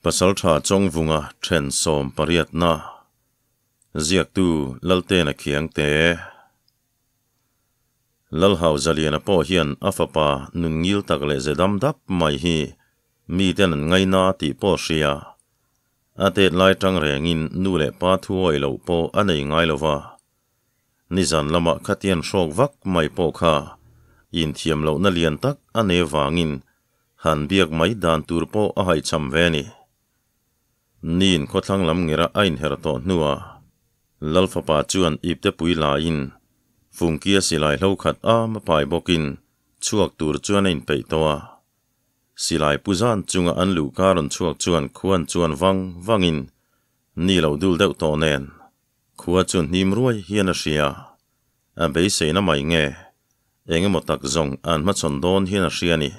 Pasaltha Chawngvunga then sawmpariatna ziaktu Laltena Khiangte. Lalhau Zaliana pawh hian a fapa nun ngil tak leh ze dam dap mai hi miten an ngaina tih pawh hria. A tet lai tang rengin nu leh pa thuawih loh pawh a nei ngai lo va. Nizan lama khatian hrawk vak mai pawh kha inthiam lohna lian tak a nei vangin han biak mai dan tur pawh a haihchham ve a ni. Niin khawthlang lam ngera a inher tawh hnuah Lal fapa chuan ipte pui laiin Fungkia silai hlo khat am a pai bawkin chhuak tur chuan a inpeih tawh a. Silai pu zan chunga an luh kar rawn chhuak chuan khuan chuan vang vangin ni lo dul deuh tawh nen Khua chu hnim ruai hian a hria. A beiseina mai nge? Eng emaw tak zawng an hmachhawn dawn hian a hria a ni.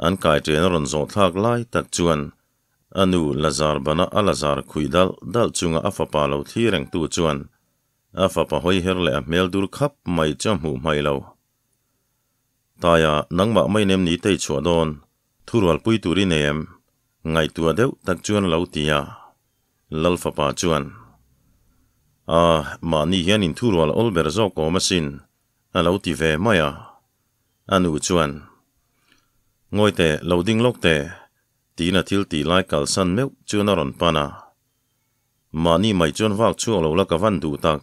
An kaiṭen a rawn zawh thlak lai tak chuan a nu Lazar bana a Lazar khuih dalh dalh chunga a fapa lo thli rengtu chuan a fapa hawi her leh a hmel dur khap mai chu a hmuh hmaih lo. Taia, nangmah mai nem ni tei chhuah dawn, thurualpui tur i nei em? Ngaihtuah deuh tak chuan a lo ti a. Lal fapa chuan, A, mahni hian in thurual awl ber zawk awm asin, a lo ti ve mai a. A nu chuan, Ngawi teh, lo ding lawk teh, tiin a thil tih lai kalsan meuh chuan a rawn pan a. Mahni mai chuan vak chhuak lo la ka van duh tak,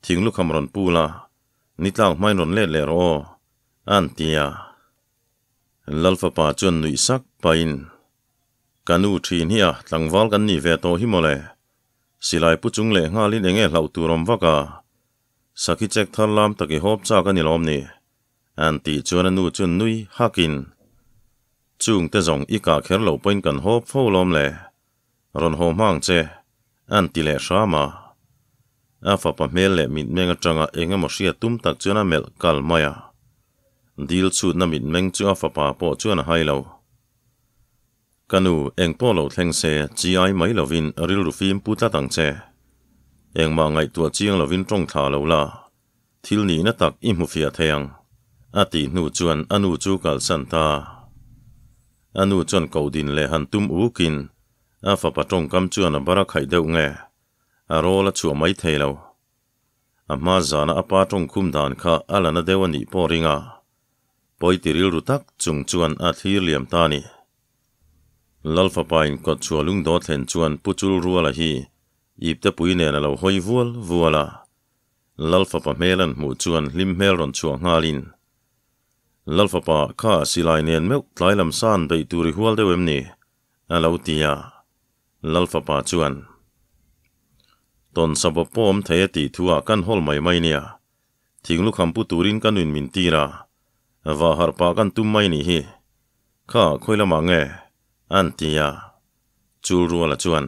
thing lukham rawn pu la, ni tlak hmain rawn let leh rawh aw, a an ti a. Lal fapa chuan nuih sak pahin, Ka nu thin hi a, tlangval kan nih ve tawh hi mawle. Silai pu chung leh nghalin eng nge hlauh tur awm vak a? Sakhi chek thar lam tak i hawp chak a ni lawm ni? An tih chuan a nu chuan nui hakin, Chungte zawng i kah kher loh pawhin kan hawp fo lawm le. Rawn haw hmang che, an ti leh hram a. A fapa hmel leh mitmeng atanga eng emaw hriat tum tak chuan a melh kal mai a. Dil chhutna mitmeng chu a fapa pawh chuan a hai lo. Ka nu, eng pawh lo thleng se, chi ai mai lovin rilru fim pu tlat ang che. Engmah ngaihtuah chiang lovin tawng thla lo la, thil nihna tak i hmu fiah thei ang, a tih hnu chuan a nu chu kalsan ta. A nu chuan koh din leh han tum ukin a fapa tawngkam chuan a bar a khaih deuh nge, a rawl a chhuah mai thei lo. A hma zana a pa tawngkhum dan kha a la na deuh a nih pawh ring a, pawi ti rilru tak chung chuan a thlir liam ta a ni. Lal fapain kawt chhuah lungdaw thlen chuan Pu Chul Ruala hi iptepui nen a lo hawi vual vual a, Lal fapa hmel an hmuh chuan hlim hmel rawn chhuah nghalin, Lal fapa kha silai nen meuh tlai lam san beih tur i hual deuh em ni? a lo ti a. Lal fapa chuan, Tawn sabawp pawh awm thei a tih thu ah kan hawl mai mai nia. Thing lukham pu turin ka nuin min tir a, vah harh pah kan tum mai nih hi. Kha khawi lamah nge? an ti a. Chul Ruala chuan,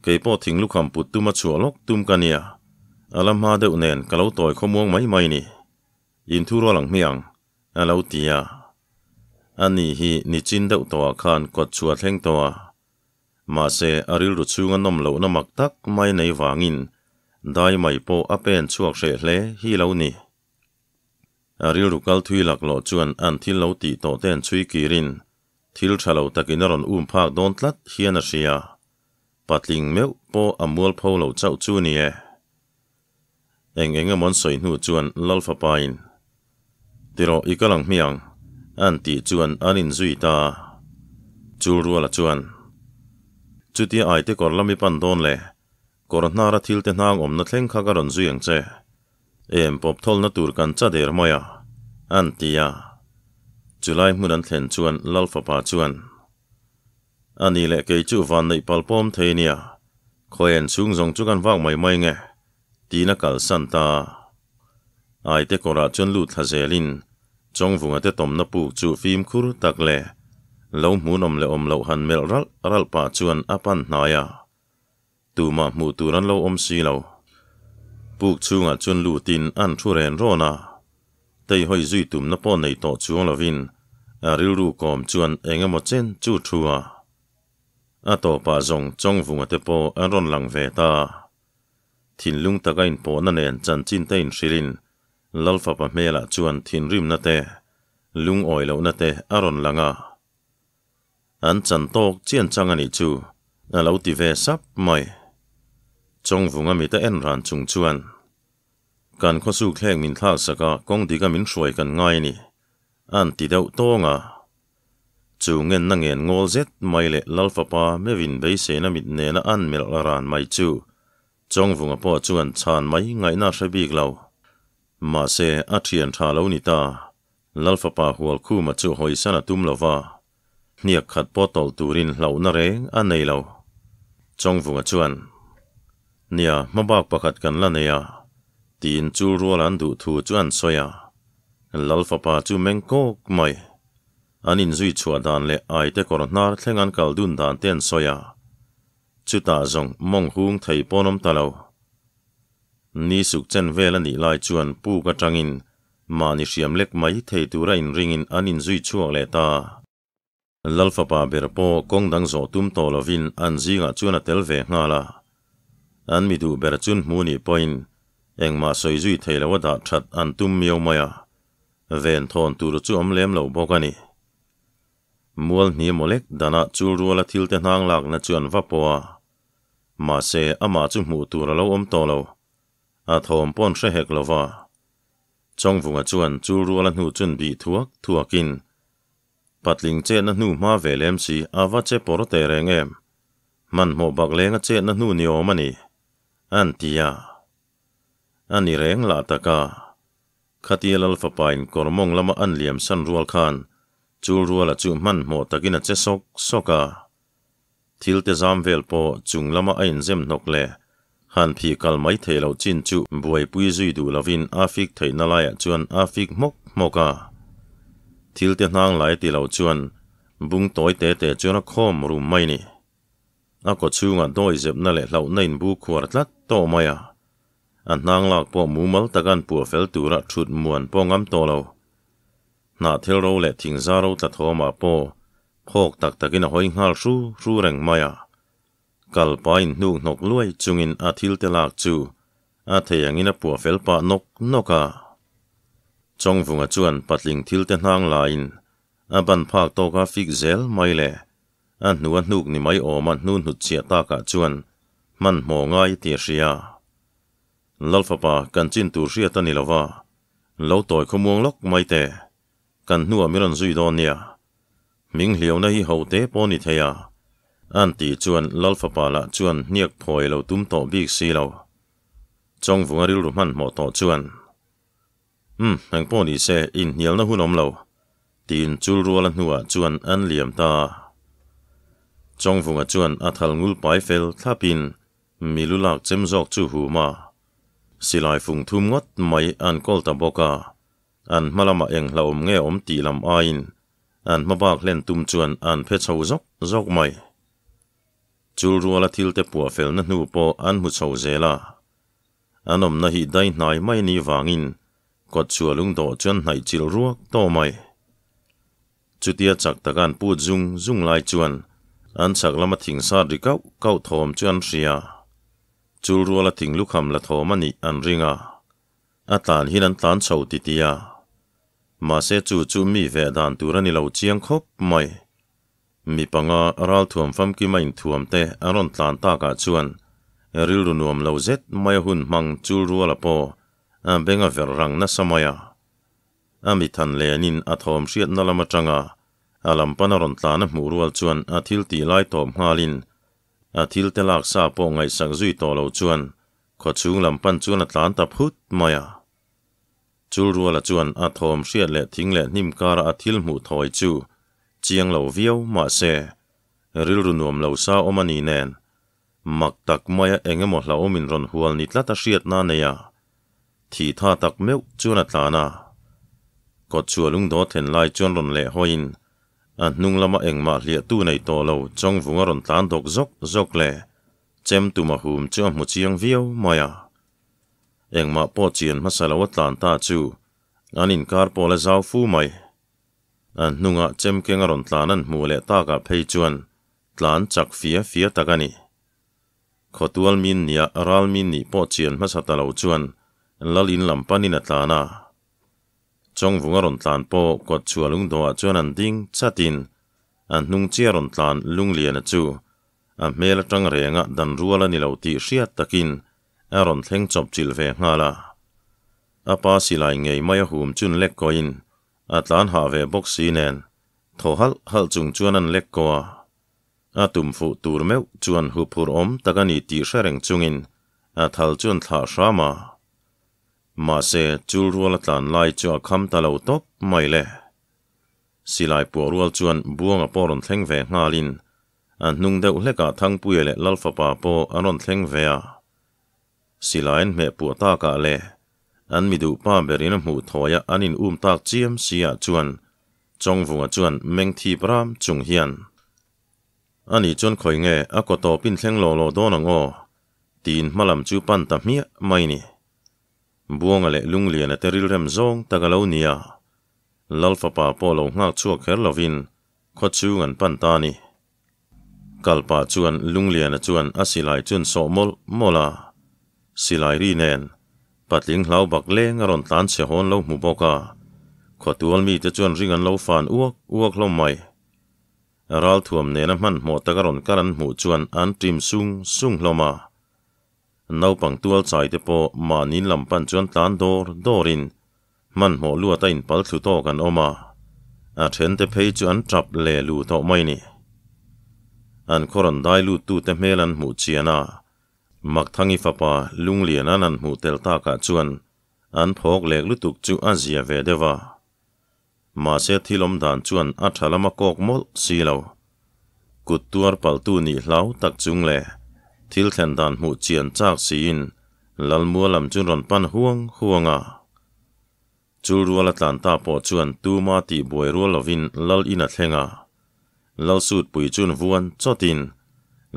Kei pawh thing lukham put tuma chhuah lawk tum ka nia, a la hma deuh nen ka lo tawi khawmuang mai mai ni. Inthu rual ang hmiang, a lo ti a. Ani hi nichin deuh tawhah khan kawt chhuah thleng tawh a. Mahse, a rilru chhunga nawm lohna mak tak mai nei vangin dai mai pawh a pen chhuak hreh hle hi lo ni. A rilru kal thui laklawh chuan an thil lo tih tawh te an chhui kirin thil tha lo takin a rawn um phak dawn tlat hian a hria. Patling meuh pawh a mualpho lo chauh chu ni e. Eng eng emaw an sawi hnu chuan Lal fapain, Tirawh i kal ang hmiang, an tih chuan an inzui ta. Chul Ruala chuan, Chutia aite kawr lam i pan dawn le, kawr hnara thil te hnang awmna thleng kha ka rawn zui ang che. Em pawp thawlna tur kan cha der mai a, an ti a. Chulai hmun an thlen chuan Lal fapa chuan, A ni leh kei chu van neih pal pawm thei nia, khawiain chhung zawng chu kan vak mai mai nge? tiin a kalsan ta. Aite kawrah chuan lut thla zelin Chawngvunga te tawmna puk chu fimkhur tak leh lo hmunawm leh awm loh han melh ralh ralh pah chuan a pan hnai a. Tumah hmuh tur an lo awm si lo. Puk chhungah chuan lutin an thu ren rawn a, tei hawi zui tumna pawh nei tawh chuang lovin a rilru kawm chuan eng emaw chen chu thu a. A tawpah zawng Chawngvunga te pawh an rawn lang ve ta. Thinlung taka inpawhna nen chanchin te inhrilhin Lalfapa hmelah chuan thinrimna te, lungawi lohna te a rawn lang a. An chan tawk chian chang a nih chu, a lo ti ve sap mai. Chawngvunga mita en ran chung chuan, Kan khawsuk thleng min thlak sak a, kawng dika min hruai kan ngai a ni, an ti deuh tawng a. Chu ngenna ngen ngawl zet mai leh Lalfapa meuhin beiseina mit nena an melh ran mai chu Chawngvunga pawh chuan chhan mai ngaihna a hre bik lo. Mahse, a thian tha lo ni ta. Lalfapa Hualkhuma chu hawisan a tum lo va, hniak khat pawh tawlh turin hlauhna reng a nei lo. Chawngvunga chuan, Nia, hmabak pakhat kan la nei a, tiin chul rual an duh thu chu an sawi a. Lalfapa chu meng kawk mai. An inzui chhuah dan leh aite kawr hnar thleng an kal dun dan te an sawi a. Chutah zawng mawng hung thei pawn awm ta lo. Ni suk chen vel a nih lai chuan puk atangin mahni hriam lek mai thei tura inringin an inzui chhuak leh ta. Lalfapa ber pawh kawng dang zawh tum tawh lovin an zingah chuan a tel ve nghal a. An mi duh ber chun hmu nih pawhin engmah sawi zui thei lo a dah that an tum miau mai a, ven thawn tur chu awm lem lo bawk a ni. Mual hni mawlek danah chul ruala thil te hnang lakna chu an va pawh a. Mahse, amah chu hmuh tur a lo awm tawh lo. A thawm paw'n hre hek lo va. Chawngvunga chuan chul ruala hnu chun bih thuak thuakin, Patling chetna hnu hma ve lem si a va che pawr teh reng em? Hmanhmawh bak lenga chetna hnu ni awm a ni, an ti a. A ni reng lah tak a. Khatia Lal fapain kawr mawng lama an liam san rual khan chul ruala chu hmanhmawh takin a che sawk sawk a. Thil te zam vel pawh chung lama a inzem hnawk leh han phih kal mai thei loh chin chu buaipui zui duh lovin a fik theihna laiah chuan a fik hmawk hmawk a. Thil te hnang lai ti lo chuan bung tawi te te chuan a khawm rum mai ni. A kawchhungah dawi zepna leh hlauhna inbu khuar tlat tawh mai a. A hnang lak pawh mumal taka an puah fel tura thut muan pawh ngam tawh lo. Hnahthel ro leh thingza ro tla thawmah pawh phawk tak takin a hawi nghal hru hru reng mai a. Kal pain hnuk hnawk luai chungin a thil te lak chu a thei angin a puah fel pah nawk nawk a. Chawngvunga chuan patling thil te hnang laiin a ban phak tawka fik zel mai le. A hnu a hnuk ni mai awma hnu hnut chhiah takah chuan hmanhmawh ngai tih a hria. Lalfapa kan chin tur hriat a ni lo va, lo tawi khawmuang lawk mai teh. Kan hnuah mi rawn zui dawn nia. Hming hliauna hi ho te pawh ni thei a. An tih chuan Lalfapa lah chuan hniak phawi lo tum tawh bik si lo. Chawngvunga rilru hmanhmawh tawh chuan. Umm, engpawh ni se, inhnialna hun awm lo, tiin chul ruala hnuah chuan an liam ta. Chawngvunga chuan a thal ngul pai fel thlapin mi lu lak chem zawk chu hum a. Silai fung thum ngawt mai an kawl ta bawk a, an hma lamah eng hlauhawm nge awm tih lam aiin an hma bak hlen tum chuan an phe chho zawk zawk mai. Chul ruala thil te puah felna hnu pawh an hmu chho zel a. An awmna hi dai hnai mai ni vangin kawt chhuah lungdawh chuan hnaih chilh ruak tawh mai. Chutia chak taka an put zung zung lai chuan an chhak lama thing sat ri kauh kauh thawm chu an hria. Chul ruala thing lukham la thawm a nih an ring a, a tlan hin an tlan chho ti ti a. Mahse chu chu mi veh dan tur a ni lo chiang khawp mai. Mi panga ralthuam famkima inthuam te an rawn tlan takah chuan rilru nuam lo zet mai a hun hmang chul ruala pawh a beng a verh rang nasa mai a. A mithan lenin a thawm hriatna lam atanga a lam pan a rawn tlan a hmuh rual chuan a thil tih lai tawp nghalin a thil te lak sa pawh ngaihsak zui tawh lo chuan khawchhung lam pan chuan a tlan ta phut mai a. Chul ruala chuan a thawm hriat leh thing leh hnim kara a thil hmuh thawi chu chiang lo viau mah se, rilru nuam lo sa awm a ni nen, mak tak maia eng emaw hlauhawmin rawn hual ni tlat a hriatna a nei a, thih tha tak meuh chuan a tlan a. Kawtchhuah lungdaw then lai chuan rawn leh hawiin a hnung lama engmah hliahtu nei tawh lo Chawngvung a rawn tlan dawk zawk zawk leh chem tum a hum chu a hmu chiang viau mai a. Engmah pawh chian hmasa lo a tlan ta chu an inkar pawh la zau fu mai. An hnungah chemkeng a rawn tlan an hmuh leh takah phei chuan tlan chak fia fia tak a ni. Khawtual min nia ral min nih pawh chian hmasa ta lo chuan lal in lam panin a tlan a. Chawngvung a rawn tlan pawh kawt chhuah lungdawhah chuan an ding chatin. A hnung chiah rawn tlan Lungliana chu a hmel atang renga dan rual a ni lo tih hriat takin a rawn thleng chawp chilh ve nghal a. A pa silai ngei mai a hum chun lek kawiin a tlan hah ve bawk si nen thaw halh halh chung chuan an lek kaw a. A tum fuh tur meuh chuan huphurh awm tak a ni tih hre reng chungin a thal chuan thlah hram a. Mahse chul rual a tlan lai chu a kham ta lo tawp mai le. Silai puah rual chuan Buanga pawh rawn thleng ve nghalin a hnung deuh hlekah Thangpuia leh Lalfapa pawh an rawn thleng ve a. Silai an hmeh puah takah leh an mi duh pa berin a hmuh thawi a an in um tak chiam si ah chuan Chawngvunga chuan meng thip ram chung hian Ani chuan khawi nge a kaw tawp in thleng lawh lawh dawn ang aw tiin hmalam chu pan ta hmiah mai ni. Buanga leh Lungliana te rilrem zawng tak a lo ni a. Lalfapa pawh lo nghak chhuak kher lovin khaw chhung an pan ta a ni. Kalpa chuan Lungliana chuan a silai chun sawh mawlh mawlh a, silai ri nen patling hlau bak leng a rawn tlan chhe hawn lo hmu bawk a, khawtual mite chuan ring an lo fan uak uak hlawm mai. Ralthuam nena hmanhmawh tak a rawn kal an hmuh chuan an ṭim sung sung hlawm a. Naupang tual chai te pawh mahni lam pan chuan tlan dawr dawrin hmanhmawh luat a inpal thlu tawk an awm a, a thente phei chu an tap le lu tawh mai ni. An khaw rawn dai lut tute hmel an hmuh chian a, Makthangi fapa Lungliana'n an hmuh tel takah chuan an phawk lek lutuk chu a zia ve deuh a. Mahse thil awm dan chuan a tha lama kawk mawlh si lo. Kut tuar paltu nih hlau tak chung leh thil thlen dan hmuh chian chak siin Lalmua lam chu rawn pan huang huang a. Chul rual a tlan ta pawh chuan tuma tih buai rual lovin Lal in a thleng a. Lal sutpui chun vuan chawtin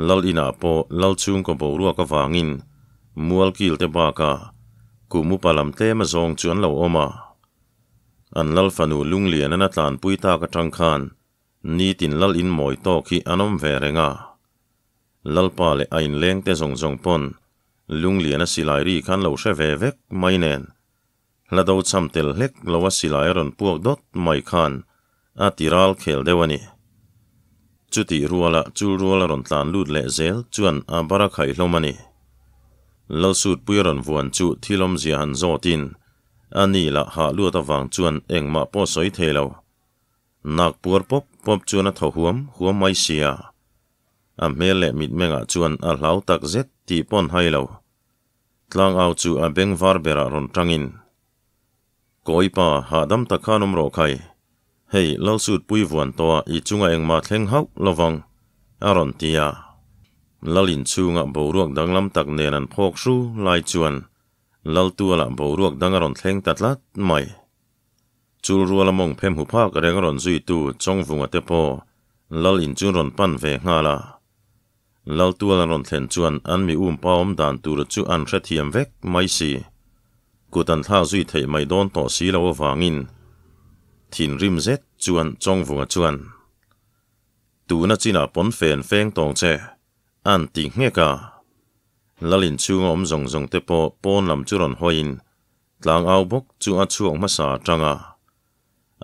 Lal inah pawh Lal chhungkaw boruak avangin mual kil te bakah kum upa lam tlem a zawng chu an lo awm a. An lal fanu Lunglian an a tlanpui tak atang khan nitin lal in mawi tawk hi an awm ve reng a. Lalpa leh a inleng te zawng zawng pawn Lunglian a silai ri khan lo hre ve vek mai nen hla do cham tel hlek lo a silai a rawn puak dawt mai khan a ti ral khel deuh a ni. Chutih ruala chul rual a rawn tlan lut leh zel chuan a bar a khaih hlawm a ni. Lalsutpui a rawn vuan chu thil awmzia han zawtin A ni lah hah luat avang chuan engmah pawh sawi thei lo. Nak puar pawp pawp chuan a thaw huam huam mai sia. A hmel leh mitmengah chuan a hlau tak zet tih pawn hai lo. Tlangau chu a beng var berah rawn tangin, Kawipa, hahdam tak khan awm rawh khai. Hei, Lalsutpui vuan tawha i chunga engmah thleng hauh lovang, a rawn ti a. Lal inchhunga boruak danglam tak nen an phawk hru lai chuan Laltualah boruak dang a rawn thleng ta tlat mai. Chul ruala mawng phem hu phak reng a rawn zuitu Chawngvunga te pawh Lal in chu rawn pan ve nghal a. Laltual an rawn thlen chuan an mi um pa awm dan tur chu an hrethiam vek mai si. Kut an thlak zui theih mai dawn tawh si lo avangin thinrim zet chuan Chawngvunga chuan, Tuna chinah pawn fen feng tawng che, An ti nghek a. Lal inchhunga awm zawng zawng te pawh pawn lam chu rawn hawiin tlang au bawk chu a chhuak hmasa atang a.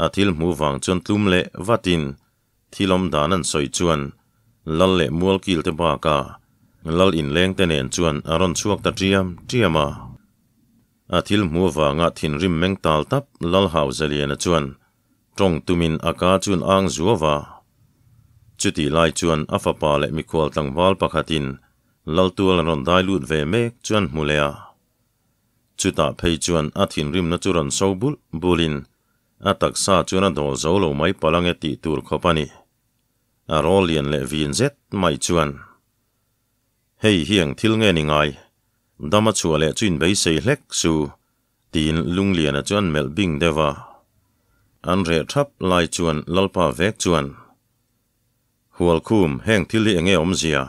A thil hmuh vang chuan tlum leh vatin thil awm dan an sawi chuan Lal leh Mualkil te bakah Lal inleng te nen chuan a rawn chhuak ta ṭiam ṭiam a. A thil hmuh vanga thinrim meng tal tap Lal Hauzaliana chuan Tawng tumin a ka chuan ang zuau a. Chutih lai chuan a fapa leh mikhual tlangval pakhatin Laltual an rawn dai lut ve mek chuan hmu leh a. Chutah phei chuan a thinrimna chu rawn so bulh bulhin a taksa chuan a dawl zo lo mai palh ange tih tur khawp a ni. A rawl lian leh vin zet mai chuan, Hei hi eng thil nge ni ngai? Dama chhuah leh chu inbeisei hlek su Tiin Lungliana chu an melh bing deuh a. An reh thap lai chuan Lalpa vek chuan, Hualkhum, heng thil hi enge awmzia?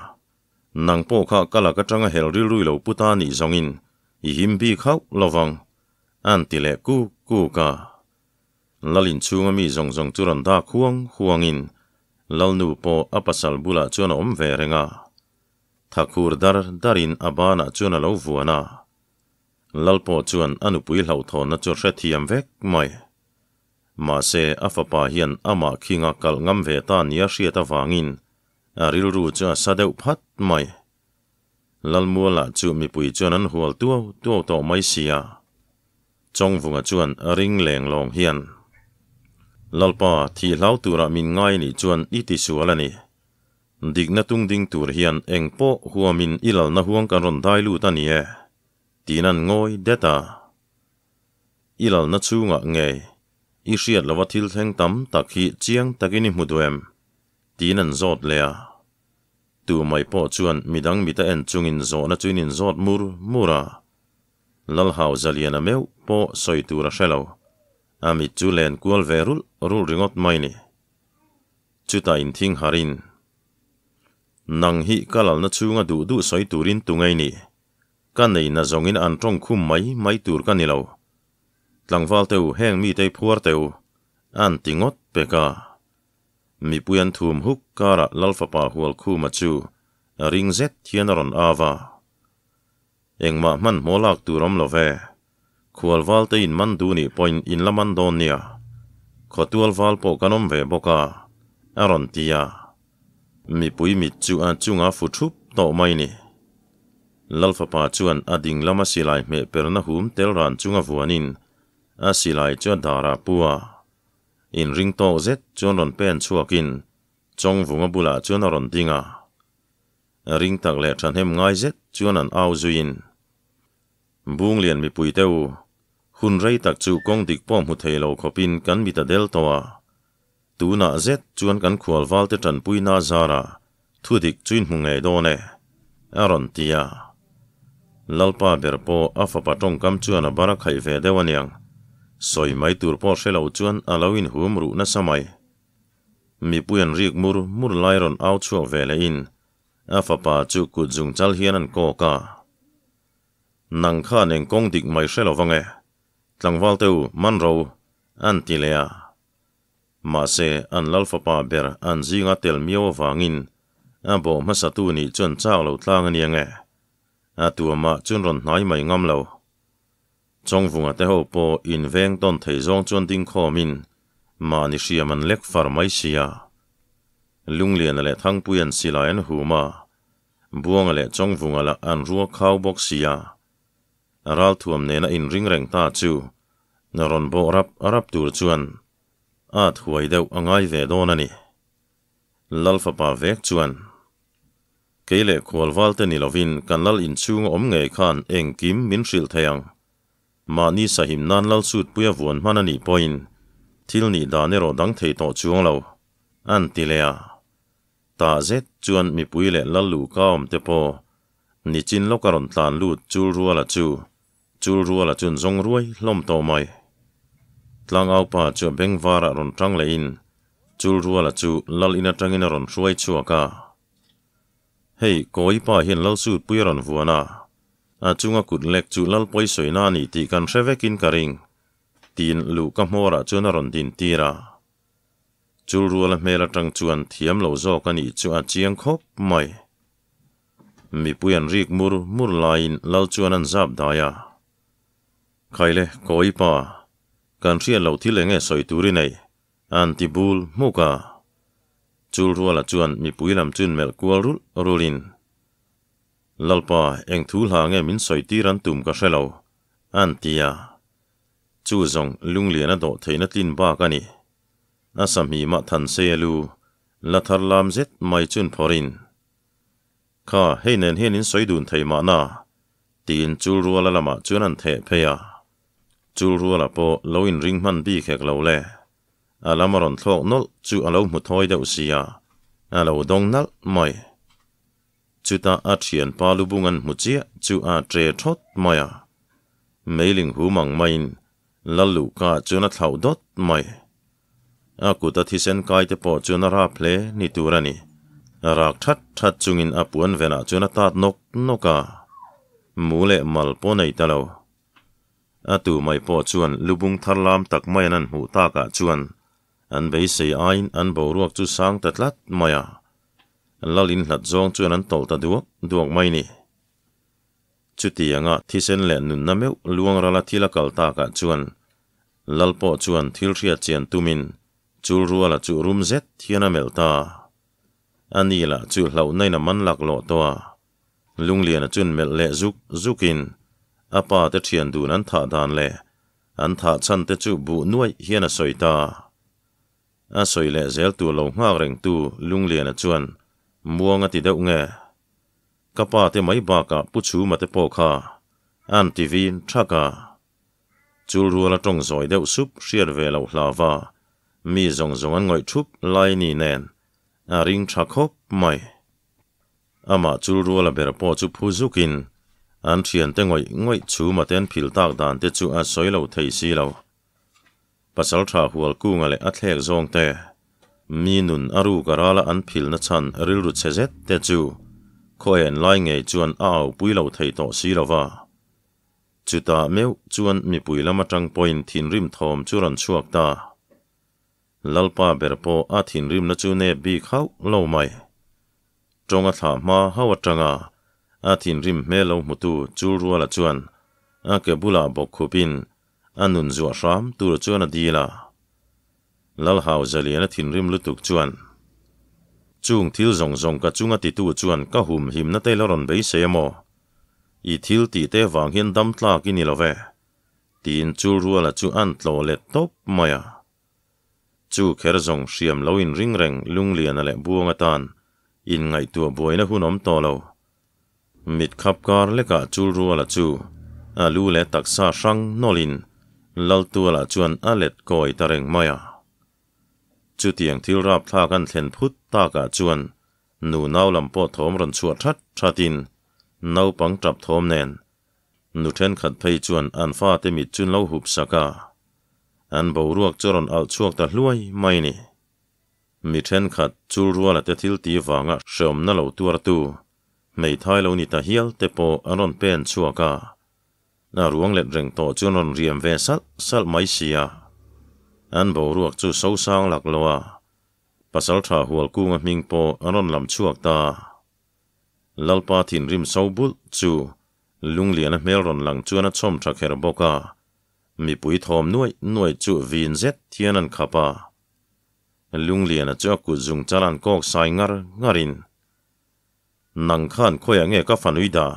Nang pawh kha ka lak atanga hel rilrui lo pu ta nih zawngin i him bik hauh lovang, an ti leh kuk kuk a. Lal inchhunga mi zawng zawng chu rawn dak huang huangin Lalnu pawh a pasal bulah chuan a awm ve reng a. Thakhur dar darin a banah chuan a lo vuan a. Lal pawh chuan a nupui hlauhthawnna chu hrethiam vek mai. Mahse, a fapa hian amah khinga kalh ngam ve ta nia hriat avangin a rilru chu a sa deuh phat mai. Lalmuala chu mipui chuan an hual tuau tuau tawh mai si a. Chawngvunga chuan ring leng lawng hian, Lalpa, thih hlau turah min ngai nih chuan i ti sual a ni. Dikna tung ding tur hian eng pawh huamin i lalna huang kan rawn dai lut a ni e, tiin an ngawi det a. I lalna chhungah ngei i hriat lova thil thleng tam tak hi chiang takin i hmu duh em? tiin an zawt leh a. Tu mai pawh chuan midang mit a en chungin zawhna chu in inzawt mur mur a. Lalhau Zaliana meuh pawh sawi tur a hre lo. A mit chu len kual ve rulh rulh ringawt mai ni. Chutah inthing harin, Nang hi ka lalna chhunga duh duh sawi turin tu ngei ni? Ka neihna zawngin an tawng khum mai mai tur ka ni lo. Tlangval te u heng mite i phuar te u, an ti ngawt pek a. Mipui an thum huk karah Lalfapa Hualkhuma chu ring zet hian a rawn au a. Engmah hmanhmawh lak tur awm lo ve. Khualval te in man duh nih pawhin in la man dawn nia. Khawtual val pawh kan awm ve bawk a, a rawn ti a. Mipui mit chu a chunga fu thup tawh mai ni. Lalfapa chuan a ding lama silai hmeh perna hum tel ran chunga vuanin a silai chu a darah pu a. Inring tawk zet chuan rawn pen chhuakin Chawngvunga bulah chuan a rawn ding a. Ring tak leh thahnem ngai zet chuan an au zuiin, Bunglian mipui te u, hun rei tak chu kawng dik pawh hmu thei lo khawpin kan mit a del tawh a. Tunah zet chuan kan khualval te tanpuina zarah thu dik chu in hmu ngei dawn e, a rawn ti a. Lalpa ber pawh a fapa tawngkam chuan a bar a khaih ve deuh aniang, sawi mai tur pawh hre lo chuan a lo inhum ruh nasa mai. Mipui an rik mur mur lai rawn au chhuak ve leh in a fapa chu kut zung chal hian an kawk a. Nang khan eng kawng dik mai hre lo vang e, tlangval te u man ro an ti leh a. Mahse an lal fapa ber an zinga tel miau avangin a bawh hmasatu nih chuan chak lo tlang a nia nge. A tuamah chuan rawn hnai mai ngam lo. Chawngvunga te ho pawh inveng tawn thei zawng chuan ding khawmin mahni hriam an lek far mai sia. Lungliana leh Thangpui an silai an hum a, Buanga leh Chawngvunga lah an rua khau bawk sia. Ralthuam nena inring reng ta chu rawn bawh rap rap tur chuan at huai deuh a ngai ve dawn a ni. Lal fapa vek chuan. Kei leh khualval te ni lovin kan lal inchhung a awm ngei khan engkim min hrilh thei ang. Mahni sahim nan lal sutpui a vuan hman a nih pawhin thil nih dan erawh dang thei tawh chuang lo, an ti leh a. Tah zet chuan mipui leh lal luhka awm te pawh nichin lawk a rawn tlan lut chul ruala chu chul ruala chuan zawng ruai hlawm tawh mai. Tlangaupa chu a bengvarah rawn tang lehin chul ruala chu lal in atangin a rawn hruai chhuak a. Hei, Kawi pa hian lal sut pui a rawn vuan a, a chunga kut lek chu lal pawi sawina a ni tih kan hre vekin ka ring, tiin luhka hmawrah chuan a rawn din tir a. Chul ruala hmel atang chuan thiam lo zawk a nih chu a chiang khawp mai. Mipui an rik mur mur laiin lal chuan an zap dai a. Khaile, Kawi pa, kan hriat loh thil enge sawi tur i nei? An ti bul hmuk a. Chul ruala chuan mipui lam chun melh kual rulh rulhin, Lalpa, eng thu hla nge min sawi tir an tum ka hre lo, an ti a. Chu zawng lunglian a dawh theihna tlin bak a ni. A sahmimah than sei a lu, la thar lam zet mai chun phawrhin, Kha, hei nen hian in sawi dun thei mahna, tiin chul ruala lamah chuan an theh phei a. Chul ruala pawh lo inring hman bik hek lo le. A lam a rawn thlawk nawlh chu a lo hmu thawi deuh sia, a lo dawng nalh mai. Chutah a thianpa lubung an hmu chiah chu a tre thawt mai a. Meiling hum ang maiin lal luhka chuan a thlauh dawt mai. A kut a thisen kai te pawh chuan a rap hle ni tur a ni. Rak that that chungin a puan venah chuan a tat nawk nawk a. Mu leh mal pawh nei ta lo. A tu mai pawh chuan lubung thar lam tak mai an an hmuh takah chuan an beisei aiin an boruak chu sang ta tlat mai a. Lal inhlat zawng chuan an tawlh ta duak duak mai ni. Chutianga thisen leh nunna meuh luang rala thil a kal takah chuan. Lal pawh chuan thil hriat chian tumin chul ruala chu rum zet hian a melh ta. A ni lah chu hlauhna in a man laklawh tawh a. Lungliana chuan melh leh zuk zukin a pa te thian dun an thah dan leh an thah chhan te chu buh nuaih hian a sawi ta. A sawi leh zel tur lo nghak rengtu Lungliana chuan muang a ti deuh nge? Ka pa te mai bakah Pu Chhuma te pawh kha an ti vin thak a. Chul ruala tawng zawi deuh sup hriat ve loh hlava mi zawng zawng an ngawih thup lai ni nen a ring tha khawp mai. Amah chul ruala ber pawh chu phu zukin an thiante ngawih ngawih Chhuma te an phil tak dan te chu a sawi lo thei si lo. Pasal tha hual kunga leh a thlek zawng te, mi nun a ruk a rala an philna chhan rilru chhe zet te chu khaw en lai ngei chuan a au pui lo thei tawh si lo va. Chutah meuh chuan mipui lam atang pawhin thinrim thawm chu rawn chhuak ta. Lalpa ber pawh a thinrimna chu nep bik hauh lo mai. Tawng a thlah hma hauh atanga a thinrim hmel lo hmutu Chulruala chuan a ke bulah bawk khupin a nun zuah hram tur chuan a dil a. Lalhau Zaliana thinrim lutuk chuan, Chung thil zawng zawng ka chunga titu chuan ka hum himna te la rawn beisei a maw? I thil tih te vang hian dam tlak i ni lo ve, tiin Chulruala chu a'n tlawh let tawp mai a. Chu kher zawng hriam lo inring reng Lungliana leh Buang atan inngaihtuah buaina hun awm tawh lo. Mit khap kar lekah Chulruala chu a lu leh taksa hrang nawlhin Laltuala chuan a let kawi ta reng mai a. Chutiang thil rapthlak an thlen phut takah chuan nu nau lam pawh thawm rawn chhuah that thatin naupang tap thawm nen nu thenkhat phei chuan an fate mit chu an lo hup sak a, an boruak chu a rawn alh chhuak ta hluai mai ni. Mi thenkhat Chulruala te thil ti vanga hreawmna lo tuartu hmeithai lo ni ta hial te pawh an rawn pen chhuak a, a ruang let reng tawh chu an rawn riam ve salh salh mai si a. An boruak chu sosang lak lo a, Pasaltha Hualkunga hming pawh an rawn lam chhuak ta. Lalpa thinrim so bulh chu Lungliana hmel rawn lang chuan a chhawm tha kher bawk a, mipui thawm nuaih nuaih chu vin zet hian an khap a. Lungliana chu a kut zung chal an kawk sai ngar ngarin, Nang khan khawiah nge ka fanui dah?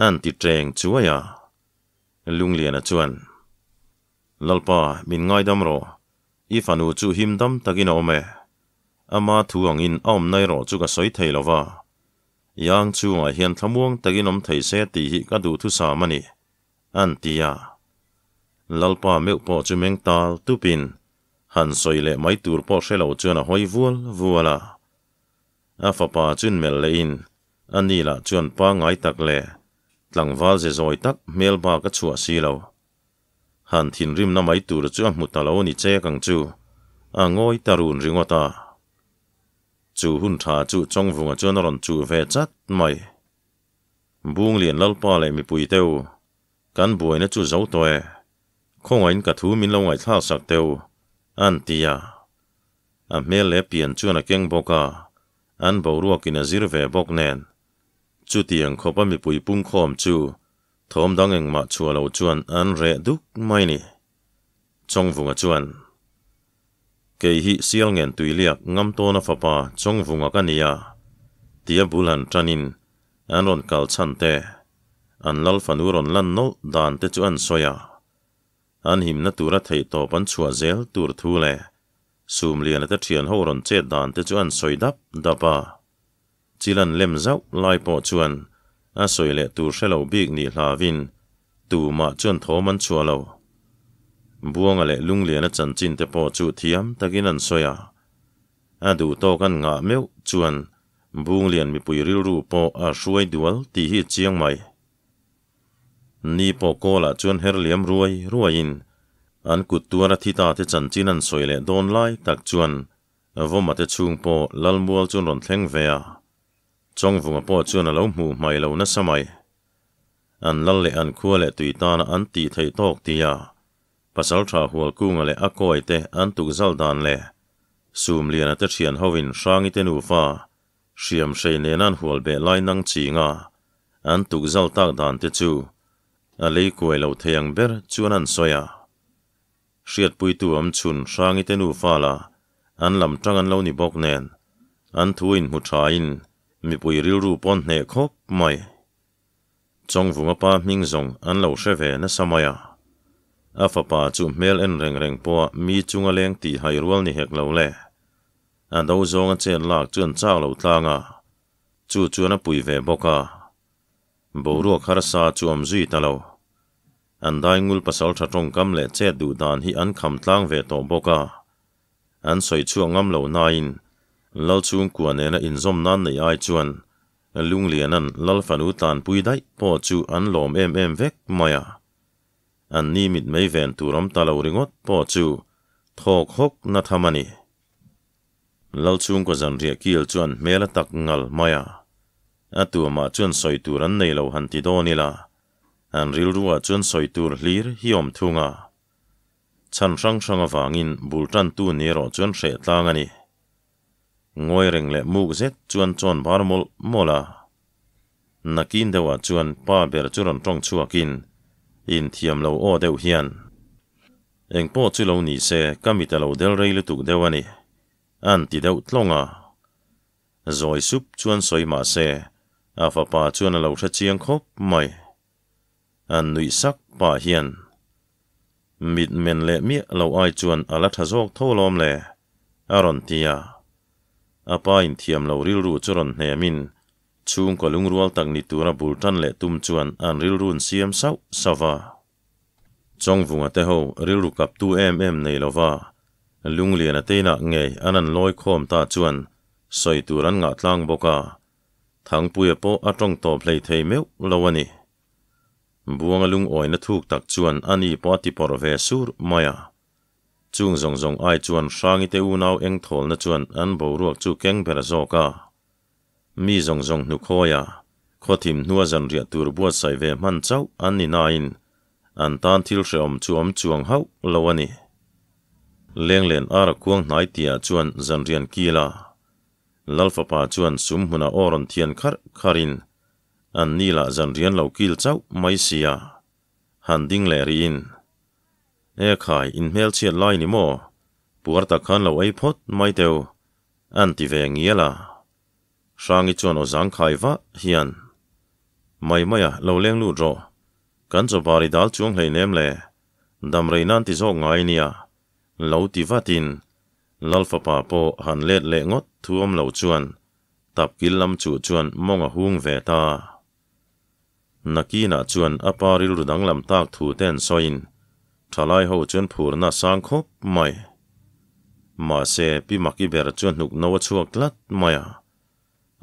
an ti teng chuai a. Lungliana chuan, Lalpa, min ngaidam rawh. I fanu chu him dam takin a awm e. Ama thu angin a awmna erawh chu ka sawi thei lo va. Yang chungah hian thlamuang takin awm thei se tih hi ka duhthusam a ni, an ti a. Lalpa meuh pawh chu meng tal tupin han sawi leh mai tur pawh hre lo chuan a hawi vual vual a. A fapa chun melh lehin a ni lah chuan pangngai tak leh tlangval ze zawi tak hmel bak a chhuah si lo. Han thinrimna mai tur chu a hmu ta lo ni chek ang chu, a ngawi ta run ringawt a. Chu hun tha chu Chawngvunga chuan a rawn chuh ve chat mai. Bunglian Lalpa leh mipui teu, kan buaina chu zo tawh e, khawngaihin ka thu min lo ngaihthlak sak teu, an ti a. A hmel leh pian chuan a keng bawk a, an boruakin a zir ve bawk nen. Chutiang khawpa mipui pungkhawm chu thawm dang engmah chhuah lo chuan an reh duk mai ni. Chawngvunga chuan, Kei hi Sialngen tuiliak Ngamtawna fapa Chawngvunga ka ni a, tia bul han tanin an rawn kal chhan te, an lal fanu rawn lan nawlh dan te chu an sawi a. An himna tura theihtawp an chhuah zel tur thu leh Sumliana te thian ho rawn chet dan te chu an sawi dap dap a. Chilan lem zauh lai pawh chuan a sawi leh tur hre lo bik nih hlauhin tumah chuan thawm an chhuah lo. Buanga leh Lungliana chanchin te pawh chu thiam takin an sawi a. A duh tawk an ngah meuh chuan Bunglian mipui rilru pawh a hruai dual tih hi chiang mai. Ni pawh kawlah chuan her liam ruai ruaiin an kut tuara thi ta te chanchin an sawi leh dawn lai tak chuan Vawma te chhung pawh Lalmual chuan rawn thleng ve a, Chawngvunga pawh chuan a lo hmuh hmai lo nasa mai. An lal leh an khua leh tui tana an tih theih tawk tia Pasaltha Hualkunga leh a kawi te an tukzal dan leh Sumliana te thian hovin Hrangi te nufa hriam hrei nena an hual beh lai nang chinga an tukzal tak dan te chu a lei kuai lo thei ang ber chuan an sawi a. Hriatpuitu awm chhun Hrangi te nufa lah an lam tang an lo ni bawk nen, an thu inhmu thain mipui rilru pawn hneh khawp mai. Chawngvunga pa hming zawng an lo hre ve nasa mai a. A fapa chu hmel en reng reng pawha mi chunga leng tih hai rual ni hek lo le. A do zawnga chet lak chu an chak lo tlang a, chu chuan a pui ve bawk a. Boruak harsa chu awm zui ta lo. An daingul pasaltha tawngkam leh chet duh dan hi an kham tlang ve tawh bawk a. An sawi chhuak ngam lo nain Lalchhungkua nena inzawm nan neih ai chuan Lungliana'n Lal fanu tlanpui daih pawh chu an lawm em em vek mai a. An ni mitmei ven tur awm ta lo ringawt pawh chu thawk hawk na tham a ni. Lal chhungkaw zanriah kil chuan hmel a tak ngal mai a. A tuamah chuan sawi tur an nei lo han ti dawn ila, an rilruah chuan sawi tur hlir hi awm thung a. Chhan hrang hrang avangin bul tantu ni erawh chuan hreh tlang a ni. Ngawi reng leh muk zet chuan chawn bar mawlh mawlh a. Nakin deuhah chuan pa ber chu rawn tawng chhuakin inthiam lo aw deuh hian, Eng pawh chu lo ni se, ka mit a lo del rei lutuk deuh a ni, a'n ti deuh tlawng a. Zawi sup chuan sawi mah se, a fapa chuan a lo hre chiang khawp mai. An nuih sak pah hian, Mit men leh miah lo ai chuan a la tha zawk tho lawm le, a rawn ti a. A pa inthiam lo rilru chu rawn hnemin, chhungkaw lungrual tak ni tura bul tan leh tum chuan an rilru'n siam sauh sauh a. Chawngvunga te ho rilru kaptu em em nei lova, Lungliana te inah ngei an an lawi khawm ta chuan sawi tur an ngah tlang bawk a, Thangpuia pawh a tawng tawp hlei thei meuh lo a ni. Buanga lungawina thuk tak chuan a ni pawh a ti pawrh ve sur mai a. Chung zawng zawng ai chuan Hrangi te unau eng thawlna chuan an boruak chu keng ber zawk a. Mi zawng zawng hnukhawi a, khawthim hnua zanriah tur buatsaih ve hman chauh an ni nain an tan thil hrehawm chu awm chuang hauh lo a ni. Lenglen ar a kuang hnai tihah chuan zanrian kil a, Lal fapa chuan sum hmunah aw rawn thian kharh kharhin an ni lah zanrian lo kil chauh mai sia, han ding leh rihin, E khai, in hmelchhiat lai ni maw? Puar tak khan lo ei phawt mai teu, an ti ve ngial a. Hrangi chuan aw zangkhai vah hian, Mai mai a, lo leng lut rawh. Kan chawbar i dal chuang hleinem le, dam rei nan ti zawk ngai nia, lo ti vatin Lal fapa pawh han let leh ngawt thu awm lo chuan tap kil lam chuh chuan mawng a hung ve ta. Nakinah chuan a pa rilru danglam tak thu te an sawiin thalai ho chuan phurna a sang khawp mai. Mahse, Pi Maki ber chu a hnuk no a chhuak tlat mai a.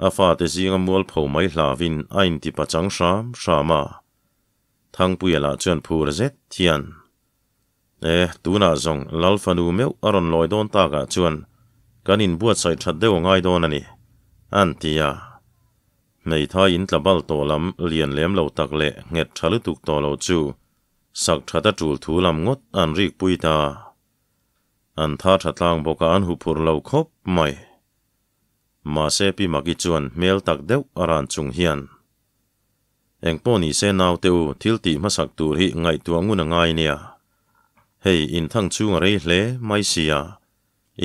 A fate zinga mualpho mai hlauhin a inti pachang hram hram a. Thangpuia lah chuan phur zet hian, E, tunah zawng Lal fanu meuh a rawn lawi dawn takah chuan kan inbuatsaih that deuh a ngai dawn a ni, an ti a. Hmeithai in tla bal tawh lam lian lem lo tak leh nghet tha lutuk tawh lo chu sak that a tul thu lam ngawt an rik pui ta. An tha tha tlang bawk a an huphurh lo khawp mai. Mahse Pi Maki chuan hmel tak deuh a ran chung hian, Engpawh ni se naute u thil tih hmasak tur hi ngaihtuah ngun a ngai nia. Hei inthang chhung a rei hle mai sia,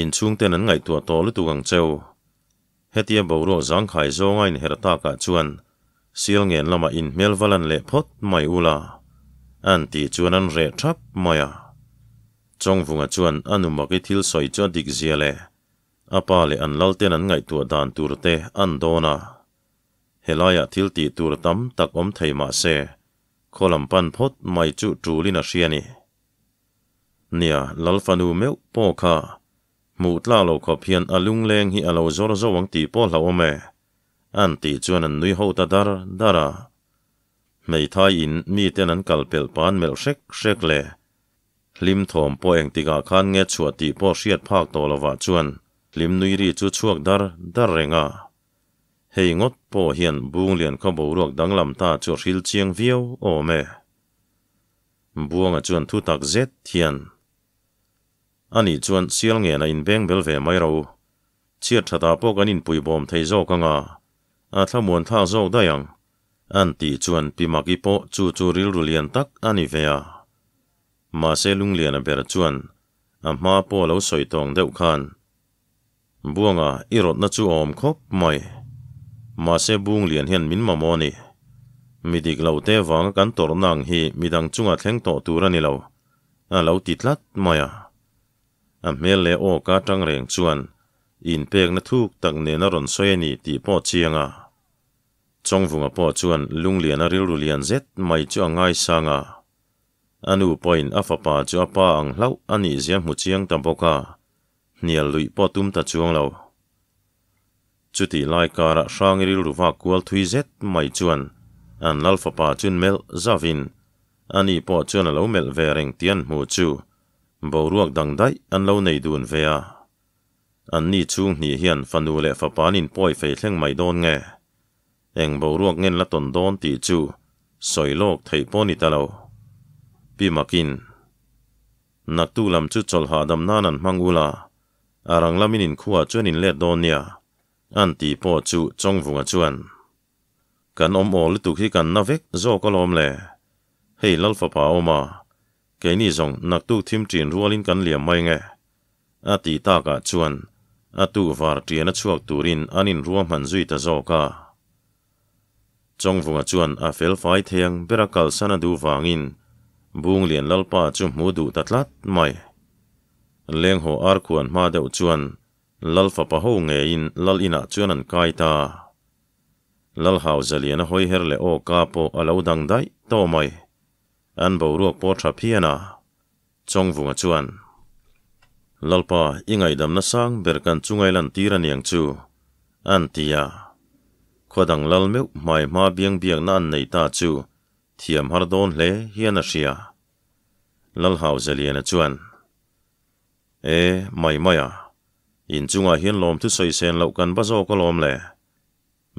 inchhungten an ngaihtuah tawh lutuk ang cheu. Hetia boruak zangkhai zawnga inherh takah chuan sial ngen lamah inhmel va lan leh phawt mai ula, an tih chuan an reh thap mai a. Chawngvunga chuan a numaki thil sawi chu a dik zia leh a pa leh an lalten an ngaihtuah dan tur te an dawn a. Helaiah thil tih tur tam tak awm thei mah se, khaw lam pan phawt mai chu tulin a hria ni. Nia, Lal fanu meuh pawh kha hmuh tlak lo khawp hian a lungleng hi a lo zawr zo ang tih pawh hlauhawm e, an tih chuan an nui ho ta dar dar a. Hmeithai in miten an kal pelh pan melh hrek hrek le. Hlim thawm pawh engtikah khan nge chhuah tih pawh hriat phak tawh lovah chuan hlim nui ri chu chhuak dar dar reng a. Hei ngawt pawh hian Bunglian khaw boruak danglam ta chu a hril chiang viau awm e. Buanga chuan thu tak zet hian, Anih chuan sial ngen a inbeng bel ve mai ro. Chhiat thatah pawh kan inpuibawm thei zawk anga, a thlamuan thlak zawk daih ang, an tih chuan Pi Maki pawh chu chu rilru lian tak a ni ve a. Mahse Lungliana ber chuan a hma pawh lo sawi tawng deuh khan, Buanga i rawtna chu a awm khawp mai. Mahse Bunglian hian min mamawh a ni. Mi dik lo te vanga kan tawrhna ang hi midang chunga thleng tawh tur a ni lo, a lo ti tlat mai a. A hmel leh aw ka tang reng chuan inpekna thuk tak nen a rawn sawi a ni tih pawh chiang a. Chawngvunga pawh chuan Lungliana rilru lian zet mai chu a ngaisang a. A nu pawhin a fapa chu a pa ang hlauh a nih zia hmu chiang ta bawk a, hnial luih pawh tum ta chuang lo. Chutih lai karah Hrangi rilru vak kual thui zet mai chuan an lal fapa chun melh zavin ani pawh chuan a lo melh ve reng tih an hmuh chu boruak dang daih an lo nei dun ve a. An ni chhung hnih hian fanu leh fapa an inpawi fei thleng mai dawn nge? Eng boruak ngen la tawn dawn tih chu sawi lawk theih pawh ni ta lo. Pi Makin, Naktu lam chu chawlh hahdam nan an hmang ula, a rang lamin inkhuaah chuan in let dawn nia, an tih pawh chu Chawngvunga chuan, Kan awm aw lutuk hi kan na vek zawk alawm le. Hei Lalfapa awm a, keini zawng naktuk thim ṭin rualin kan liam mai nge. A tih takah chuan a tu var ṭian a chhuak turin an inruahman zui ta zawk a. Chawngvunga chuan a fel fai thei ang ber a kalsan a duh vangin Bunglian Lalpa chu hmu duh ta tlat mai. Lenghaw arkhuan hma deuh chuan Lal fapa ho ngeiin Lal inah chuan an kai ta. Lal Hauzaliana hawi her leh aw ka pawh a lo dang daih tawh mai. An boruak pawh tha phian a. Chawngvunga chuan, Lalpa, i ngaihdamna sang ber kan chungai lantir a niang chu, an ti a. Khua dang lal meuh hmai hma biang biakna an nei ta chu thiam har dawn hle hian a hria. Lalhauzeliana chuan, E, mai mai a, in chungah hian lawmthu sawi sen loh kan va zawk alawm le.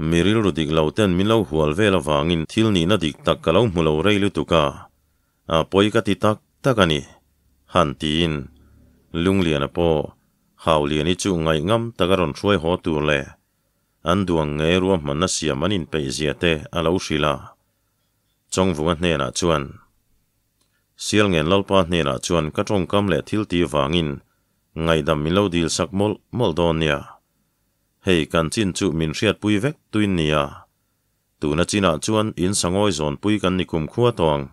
Mi rilru dik lo ten min lo hual vel avangin thil nihna dik tak ka lo hmu lo rei lutuk a, a pawi ka ti tak tak a ni, han tiin Lungliana pawh Hauliani chu ngaihngam taka rawn hruai haw tur leh an duang nge ruahmanna siam an inpeih zia te a lo hrilh a. Chawngvunga hnenah chuan, Sialngen Lalpa hnenah chuan ka tawngkam leh thil ti vangin ngaihdam min lo dil sak mawlh mawlh dawn nia. Hei kan chin chu min hriatpui vek tuin nia. Tuna chinah chuan in sangawi zawnpui kan ni kumkhua tawh ang.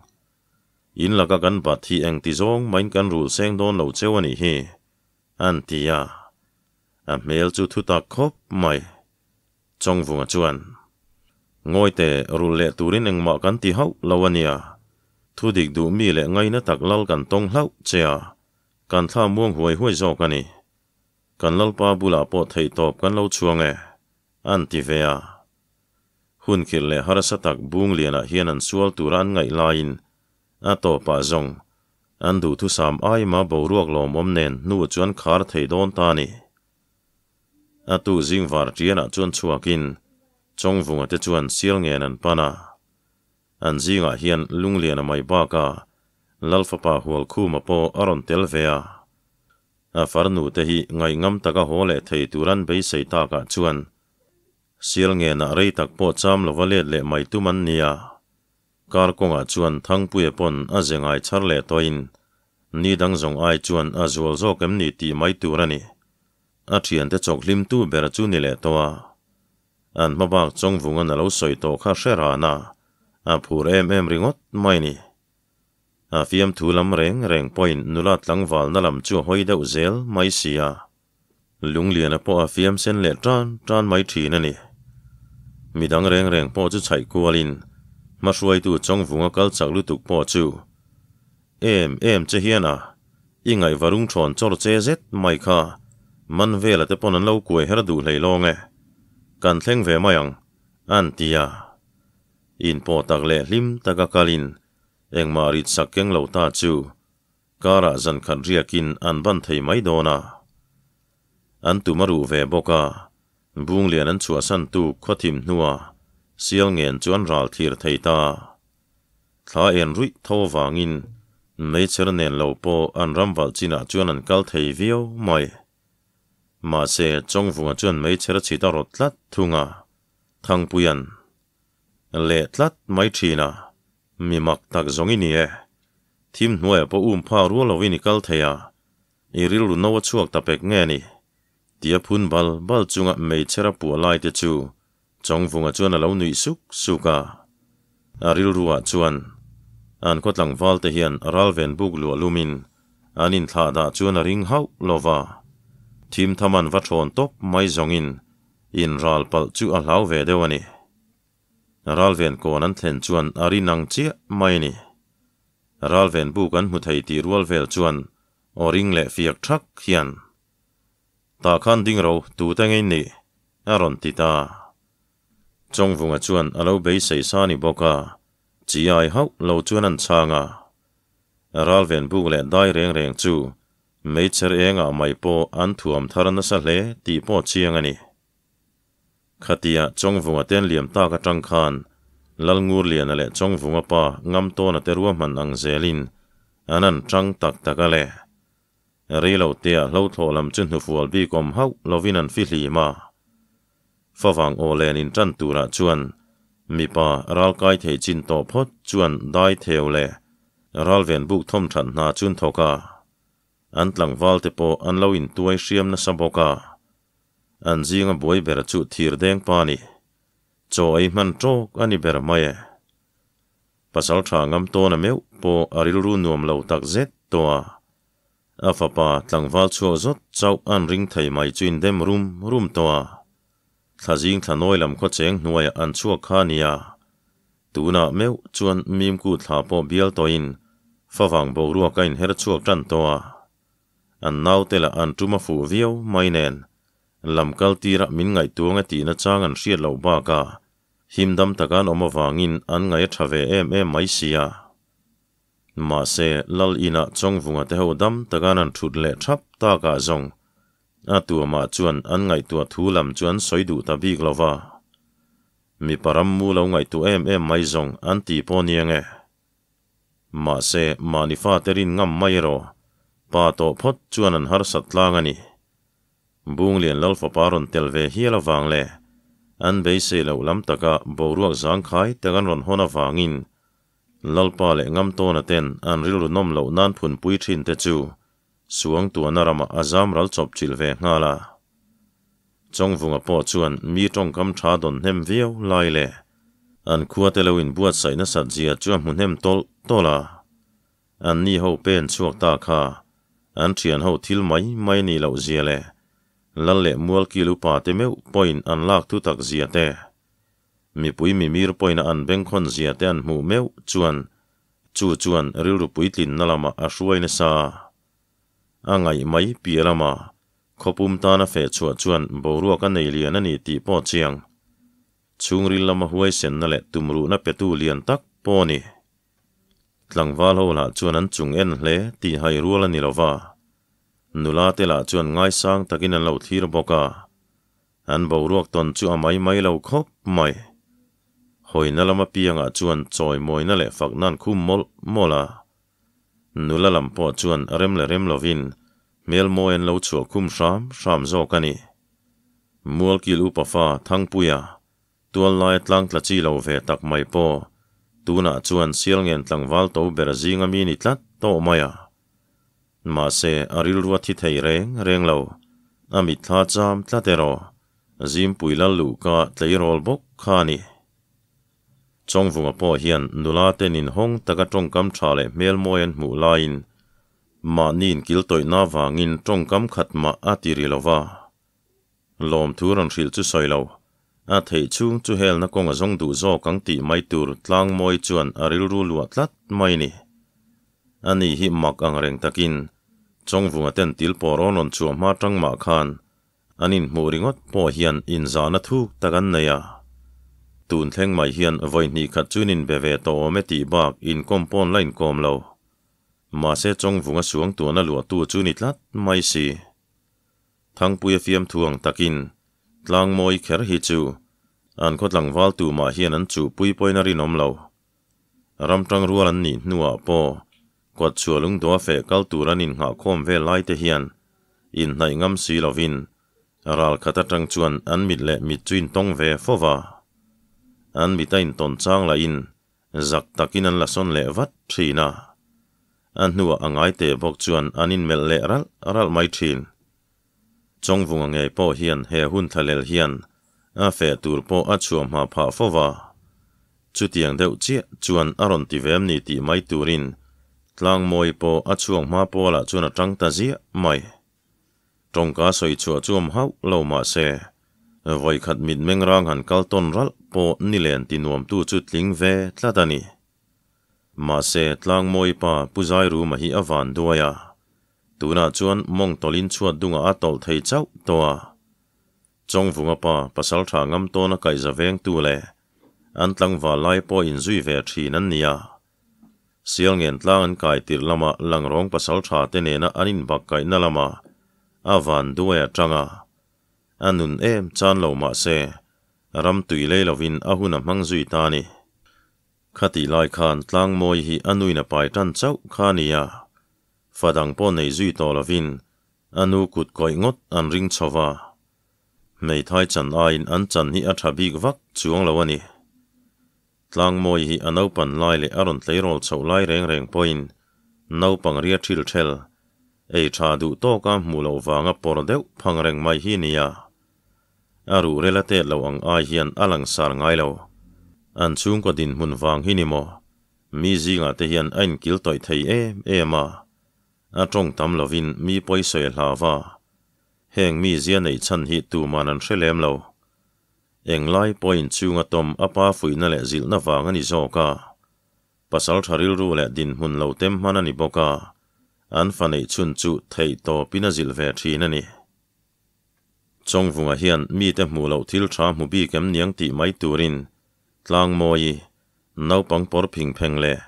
In laka kan bat hi engti zawng mahin kan rul seng dawn lo cheu a nih hi, an ti a. A hmel chu thu tak khawp mai. Chawngvunga chuan, Ngawite, rul leh turin engmah kan ti hauh lo a nia. Thu dik duh mi leh ngaina tak lal kan tawng hlauh che a, kan thla muang huai huai zawk a ni. Kan Lalpa bulah pawh theihtawp kan lo chhuang e, an ti ve a. Hun khirh leh harsa tak Bunglianah hian an sual tura an ngaih laiin a tawpah zawng an duhthusam aima boruak lawmawm nen hnu chuan khar thei dawn ta a ni. A tu zing var ṭianah chuan chhuakin Chawngvunga te chuan Sialngen an pan a. An zingah hian Lungliana mai bakah Lalfapa Hualkhuma pawh a rawn tel ve a. A farnu te hi ngaihngam taka haw leh thei tur an beisei takah chuan sial ngenah rei tak pawh cham lova let leh mai tum an ni a. Kar kawngah chuan Thangpuia pawn a ze ngai chhar leh tawhin ni dang zawng ai chuan a zual zawk em ni tih mai tur a ni. A thiante chawk hlimtu ber chu ni leh tawh a. An hma bak Chawngvungan a lo sawi tawh kha hre ran a, a phur em em ringawt mai ni. A fiamthu lam reng reng pawhin nula tlangvalna lam chu a hawi deuh zel mai si a. Lungliana pawh a fiam sen leh tan tan mai thin a ni. Midang reng reng pawh chu chhaih kualin hmahruaitu Chawngvunga kal chak lutuk pawh chu em em che hian a i ngaihva rungthawn chawr che zet mai kha man vela te pawn an lo kuai her duh hlei lawng e. Kan thleng ve mai ang, an ti a. Inpawh tak leh hlim taka kalin Engmah rit sak keng lo ta chu karah zan khat riakin an ban thei mai dawn a. An tum a ruh ve bawk a, Bunglian an chhuahsan tuk khawthim hnua sial ngen chu an ral thlir thei ta. Thla en ruih tho avangin meichher nen lo pawh an ram valh chinah chuan an kal thei viau mai. Mahse, Chawngvunga chuan meichher a chhit a rawt tlat thung a, Thangpuia'n leh tlat mai thin a, mi mak tak zawng i ni e. Thim hnuaiah pawh um phak rual lovin i kal thei a, i rilru no a chhuak ta pek nge ni? Tia phun bal bal chunga meichher a puah lai te chu Chawngvunga chuan a lo nuih suk suk a. A rilruah chuan an khaw tlangval te hian ralven buk luah lumin an inthlah dah chuan a ring hauh lo va. Thim tham an va thawn tawp mai zawngin inral palh chu a hlau ve deuh a ni. Ralven kawn an thlen chuan a rin ang chiah mai a ni. Ralven buk an hmu thei tih rual vel chuan aw ring leh fiak thak hian, Tah khan ding ro, tute ngei nih? a rawn ti ta. Chawngvunga chuan a lo beisei sa ni bawk a, chi ai hauh lo chuan an chhang a. Ralven buk leh dai reng reng chu meichher engah mai pawh an thuam thar nasa hle tih pawh chiang a ni. Khatia Chawngvunga ten liam tak atang khan Lalngurliana leh Chawngvunga pa Ngamtawna te ruahman ang zelin an an tang tak tak a le. Rei lo tea hlothlawh lam chu hnufual bik awm hauh lovin an fihlim a. Favang aw len in tan turah chuan mipa ralkai thei chin tawh phawt chuan dai theu leh ralven buk thawm that hna chun thawk a. An tlangval te pawh an lo intuai hriam nasa bawk a. An zinga buai ber chu thir deng pa ni. Chaw ei hman tawk a ni ber mai e. Pasal tha ngam tawn a meuh pawh a rilru nuam lo tak zet tawh a. A fapa tlangval chhuak zawt chauh an ring thei mai chu indem rum rum tawh a. Thlazing thlanawi lam khaw cheng hnuaiah an chhuak kha a nia. Tunah meuh chuan Mimku thla pawh bial tawhin favang boruak a inher chhuak tan tawh a. An naute lah an tum a fuh viau mai nen lam kal tirah min ngaihtuang e tihna chang an hriat loh bakah him dam taka an awm avangin an ngaih a tha ve em em mai sia. Mahse, Lal inah Chawngvunga te ho dam taka an han thut leh thap takah zawng a tuamah chuan an ngaihtuah thu lam chu an sawi duh ta bik lo va. Mipa ram mu lo ngaihtuah em em mai zawng an ti pawh nia nge. Mahse, mahni fate rin ngam mai erawh pa tawh phawt chuan an harsat tlang a ni. Bunglian Lal fapa rawn tel ve hial avang leh an beisei loh lam taka boruak zangkhai tak an rawn hawn avangin Lalpa leh Ngamtawna ten an rilru nawm loh nan phunpui thin te chu Suangtuana ramah a zam ral chawp chilh ve nghal a. Chawngvunga pawh chuan mi tawngkam tha dawn hnem viau lai leh an khua te lo inbuatsaih nasat zia chu a hmu hnem tawlh tawlh a. An ni ho pen chhuak ta kha an thian ho thil mai mai nih loh zia leh Lal leh Mualkil upa te meuh pawhin an lak thu tak zia te, mipui mimir pawhin a an bengkhawn zia te an hmuh meuh chuan chu chuan rilru puitlinna lamah a hruai nasa a. A ngaih mai piah lama khawpum tana feh chhuah chuan boruak a nei lian a ni tih pawh chiang. Chhungril lama huaisenna leh tumruhna petu lian tak pawh a ni. Tlangval ho lah chuan an chung en hle tih hai rual a ni lo va, nula te lah chuan ngaisang takin an lo thlir bawk a, an boruak tawn chu a mai mai lo khawp mai. Hawina lama piangah chuan chawimawina leh fakna an khum mawlh mawlh a, nula lam pawh chuan rem leh rem lovin hmel mawi an lo chhuah khum hram hram zawk a ni. Mualkil upa fa Thangpuia Tual laia tlang tla chi lo ve tak mai pawh tunah chuan Sialngen tlangval to ber zinga mi ni tlat tawh mai a. Mahse, a rilru a thi thei reng reng lo. A mitthla cham tlat erawh Zimpui lal luhka tleirawl bawk kha a ni. Chawngvunga pawh hian nula ten inhawng taka tawngkam tha leh hmel mawi an hmuh laiin mahni inkiltawihna avangin tawngkam khat mah a ti ri lo va. Lawmthu rawn hrilh chu sawi lo. A theih chhung chu helna kawng a zawng duh zawk ang tih mai tur Tlangmawi chuan a rilru luah tlat mai ni. Ani hi mak ang reng takin Chawngvunga ten til pawh rawn rawn chhuah hma tang mah khan an inhmuh ringawt pawh hian inzahna thuk tak an nei a. Tun thleng mai hian vawi hnih khat chu in inbe ve tawh awm e tih bak inkawm pawn la inkawm lo. Mahse Chawngvunga suangtuahna luahtu chu ni tlat mai si. Thangpuia fiamthu ang takin Tlangmawi kher hi chu an khaw tlangval tumah hian an chuhpui pawhin a rinawm lo. Ramtang rual an nih hnuah pawh kawtchhuah lungdawh a feh kal tur an innghahkhawm vel lai te hian inhnaih ngam si lovin ral khat atang chuan an mit leh mit chu intawng ve fo va. An mit a intawn chang lahin zak takin an la sawn leh vat thin a. A hnuah a ngai te bawk chuan an inmelh leh ralh ralh mai thin. Chawngvunga ngei pawh hian he hun thlalel hian a feh tur pawh a chhuah hma phah fo va. Chutiang deuh chiah chuan a rawn ti vem ni tih mai turin Tlangmawi pawh a chhuak hma pawlah chuan a tang ta ziah mai. Tawngka sawi chhuah chu awm hauh lo mah se, vawikhat mitmeng rang han kal tawn ralh pawh nilen ti nuamtu chu tling ve tlat a ni. Mahse, Tlangmawi pa Pu Zairuma hi a van duai a, tunah chuan mawng tawlhin chhuat dungah a tawlh thei chauh tawh a. Chawngvunga pa pasal tha ngam tawna kaihza vengtu leh an tlangval lai pawh inzui ve thin an ni a. Sialngen tlang an kai tirh lama Langrawng pasal tha te nena an inbak kaihna lama a van duai atang a. A nun em chan lo mah se, ram tui lei lovin a hun a hmang zui ta a ni. Khatih lai khan Tlangmawi hi a nuin a pai tan chauh kha a ni a. Fa dang pawh nei zui tawh lovin a nu kut kawih ngawt an ring chho va. Hmeithai chan aiin an chan hi a tha bik vak chuang lo a ni. Tlangmawi hi a naupan lai leh a rawn tleirawl chhoh lai reng reng pawhin naupang ria thil thel, ei tha duh tawka hmuh loh vanga pawr deuh phang reng mai hi nia. A ruh rel a tet loh ang ai hian a langsar ngai lo. An chhungkaw dinhmun vang hi ni maw? Mi zingah te hian a inkil tawih thei em em a. A tawng tam lovin mi pawisawi a hlau va. Heng mi zia neih chhan hi tuman an hre lem lo. Englai pawhin chhunga tawm a pa fuihna leh zilhna vang a ni zawk a. Pasal tha rilru leh dinhmun lo tem hman a ni bawk a, an fa neih chhun chu theih tawpin a zilh ve thin a ni. Chawngvunga hian mite hmuh loh thil tha hmu bik em niang tih mai turin Tlangmawi, naupang pawr phing pheng leh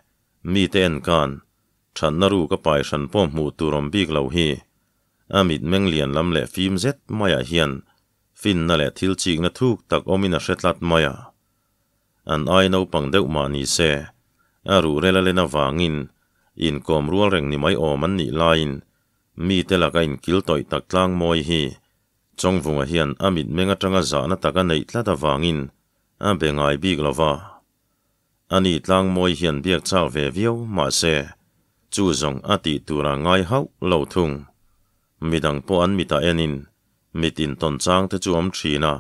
mite enkan, thatna ruk a pai hran pawh hmuh tur awm bik lo hi a mitmeng lian lam leh fim zet maiah hian Finna leh thil chikna thuk tak awmin a hre tlat mai a. An ai naupang deuh mah ni se, a ruhrel a len avangin inkawm rual reng ni mai awm an nih laiin mite laka inkil tawih tak tlang mawi hi Chawngvunga hian a mitmeng atanga zahna tak a neih tlat avangin a be ngai bik lo va. Ani tlang mawi hian biak chak ve viau mah se, chu zawng a tih tura ngai hauh lo thung. Midang pawh an mitah enin Mit intawn chang te chu awm thin a,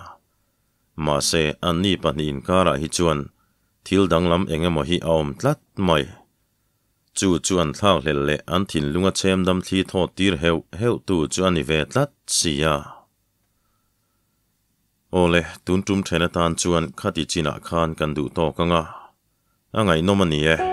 mahse anni pahnih inkarah hi chuan thil danglam eng emaw hi a awm tlat mai. Chu chu an thlakhlelh leh an thinlunga chhemdam thli thawt tir heuh heuh tu chu a ni ve tlat si a. Awle, tun tum then atan chuan khati chinah khan kan duh tawk ang a, a ngaihnawm a ni e.